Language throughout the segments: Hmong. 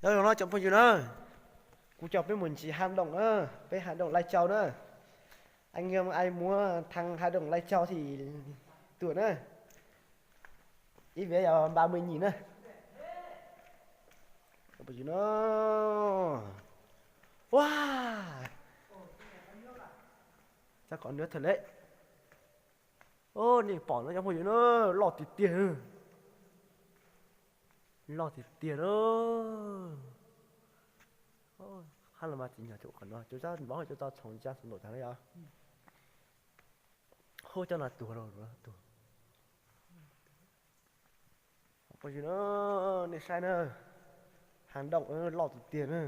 Nyob zoo no cov phooj ywg na, kuv coj peb mus ntsis ha doom na, peb ha doom lai cau na. Anh em ai muốn thằng ha doom lai cau thì tuần na, ít vé vào ba mươi nghìn na. Cov phooj ywg na, ua, sab kom nws thawm lej. Nej pom no cov phooj ywg na, loj tiag tiag, loj tiag tiag na. Hab los mas tsis nyog cov qhov no, cov zab npov cov tau txhoov ntsa txhoov ntaum tag na yog. Hub cov no tuag lawm tuag. Phooj ywg na, nej saib na, ha doom loj tiag tiag na.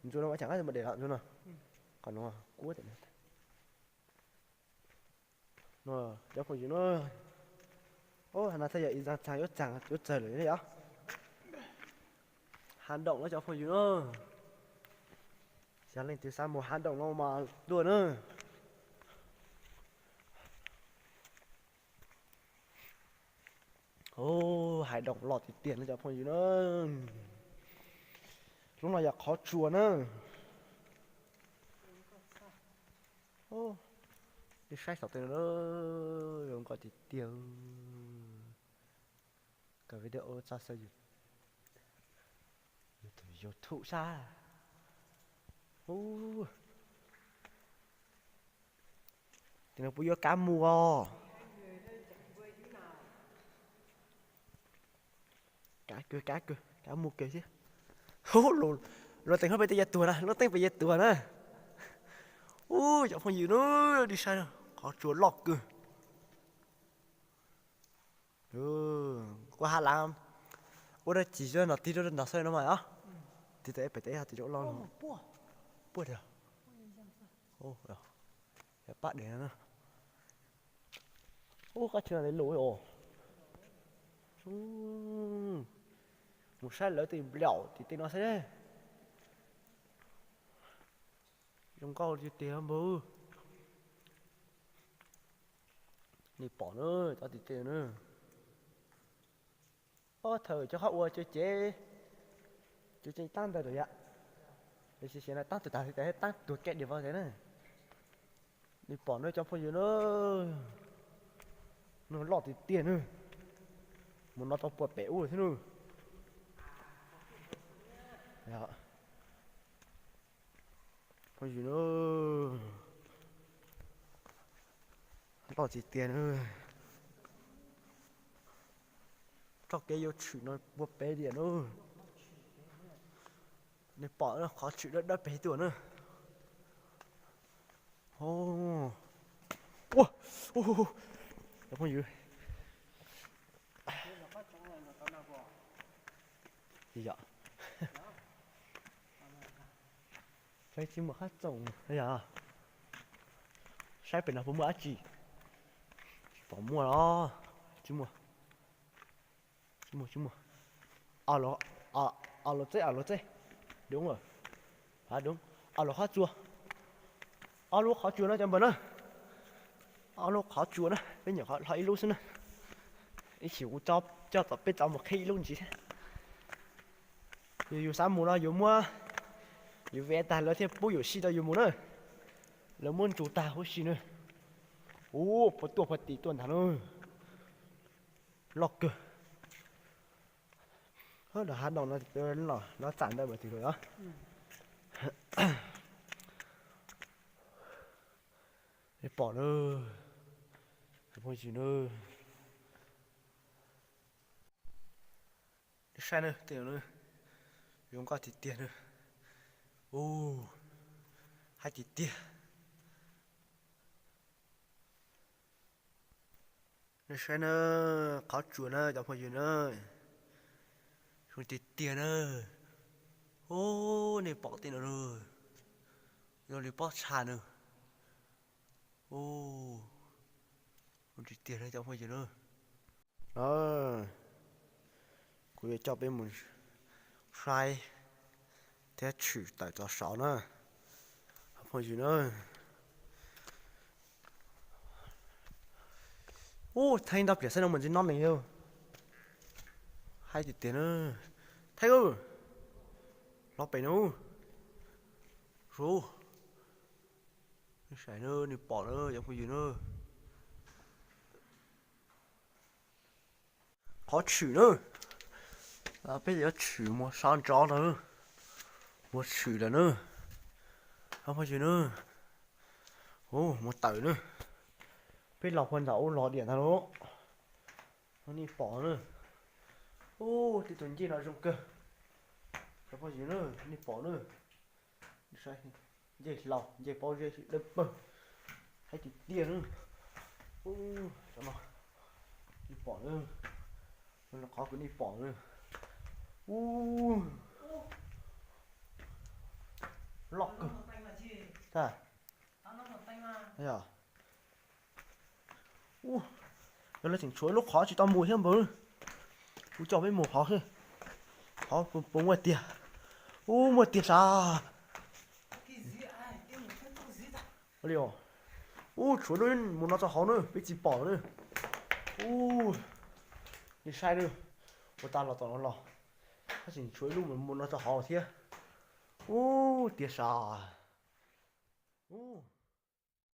Ntsuag no ua cas qab mus de los ntsuag no. Qhov no kuab no cov phooj ywg na. Ub, no thiaj yog ib zaj txag yuav txag yuav txawg lawm yog. Ha doom na cov phooj ywg na. Yog leej twg xav mus ha doom no mas tuaj na. Ub, ha doom loj tiag tiag na cov phooj ywg na. Lub no yog qhov tsua na. Nej saib saum tej no, zoo nkauj tiag tiag. Kawm video txog xav YouTube sab. Ub, tej no puas yuav kab mus os. Kab kawg, kab kawg, kab mus kawg thiab. Ub, luag teem hab peb tej yav tuag na, luag teem peb yav tuag na. Ub, cov phooj ywg na, nej saib qhov tsua loj kawg. Kuv ha las ua dab tsi zoj no tig rau ntawd xwb no mas os. Tig tau pem teb tig rau loj no. Puaj tiag. Pab dev no. Ub, qab tsuas no lus os. Mus saib lawv tej nplaum tim tej no xwb. Zoo nkauj tiag tiag npawg. Nej pom na, cov tim tej na. Ob thaum cov qhov ua cov cev, cov cev tab ntawd lawm yom. Lawv siv siv no tab tug tag tas tab tuag kiag diam vau tas na. Nej pom na cov phooj ywg na, no loj tiag tiag na. Mus no tau puag pem ub thiab na. Phooj ywg na, loj tiag tiag na. Txoj kev yuav tshwm no puag pem diam na. Nej pom qhov tshwm dawb dawb pem tuaj na. Ua, cov phooj ywg, yog saib tsis muaj qab txoom yog, saib pem no puas muaj dab tsi, tsis pom muaj los, tsis muaj, tsis muaj, tsis muaj. Os, los txeb, os, los txeb, đúng rồi, đúng, os, los qhov tsua, ob lub qhov tsua no cov npawg na, ob lub qhov tsua na, peb nyuam qhuav hlob ib lub xwb na, ib chim kuv coj tom peb tau mus qhib ib lub ntsis thiab. Yog yus xav mus no yus muab yus ve tag lawv thiaj pub yus sij rau yus mus na. Lawv muab ntsus tag huv si na. Ub, puas tuaj puag tim tuaj ntag na. Loj kawg. Lawv hav doom no los txam ntawd mas twg los os. Pom na, phooj ywg na, saib na, tej no zoo nkauj tiag tiag na. Ub, haib tiag tiag. Nej saib na, qhov tsua na cov phooj ywg na, zoo tiag tiag na. Ub, nej pom tej no na, zoo li pob txha na. Ub, zoo tiag tiag na cov phooj ywg na. Kuv yuav coj peb mus saib thiab tshwm tawm txog saud na, phooj ywg na. Ub, Theeb ntau pliam xwb no mus ntxiv no ne yog. Haib tiag tiag na. Theeb, Los pem na. Ub, nej saib na, nej pom na cov phooj ywg na. Qhov tshwm na. Peb yuav tshwm mus sab nraud na. Mus tshwm lawm na. Cov phooj ywg na. Ub, mus tawm na. Peb los puag nram ub los diam ntag lauj. Nej pom na. Ub, tej tus ncej no zoo kawg. Cov phooj ywg na, nej pom na. Ncej hlau, ncej pob zeb dawb paug. Haib tiag tiag na. Ub, cov no. Nej pom na. Qhov kuv nej pom na. Ub, loj kawg. Yog lawv tseem tshuav ib lub qhov tsis tau mus thiab npawg. Kuv coj peb mus hauv xwb. Hauv puas muaj tiag. Ub, muaj tiag sav. Li os. Ub, tshuav lub mus no txog hauv na, peb tsis pom na. Ub, nej saib na. Ua tas los tom no los, tab sis tshuav ib lub mus no txog hauv thiab. Ub, tiag sav. Ub,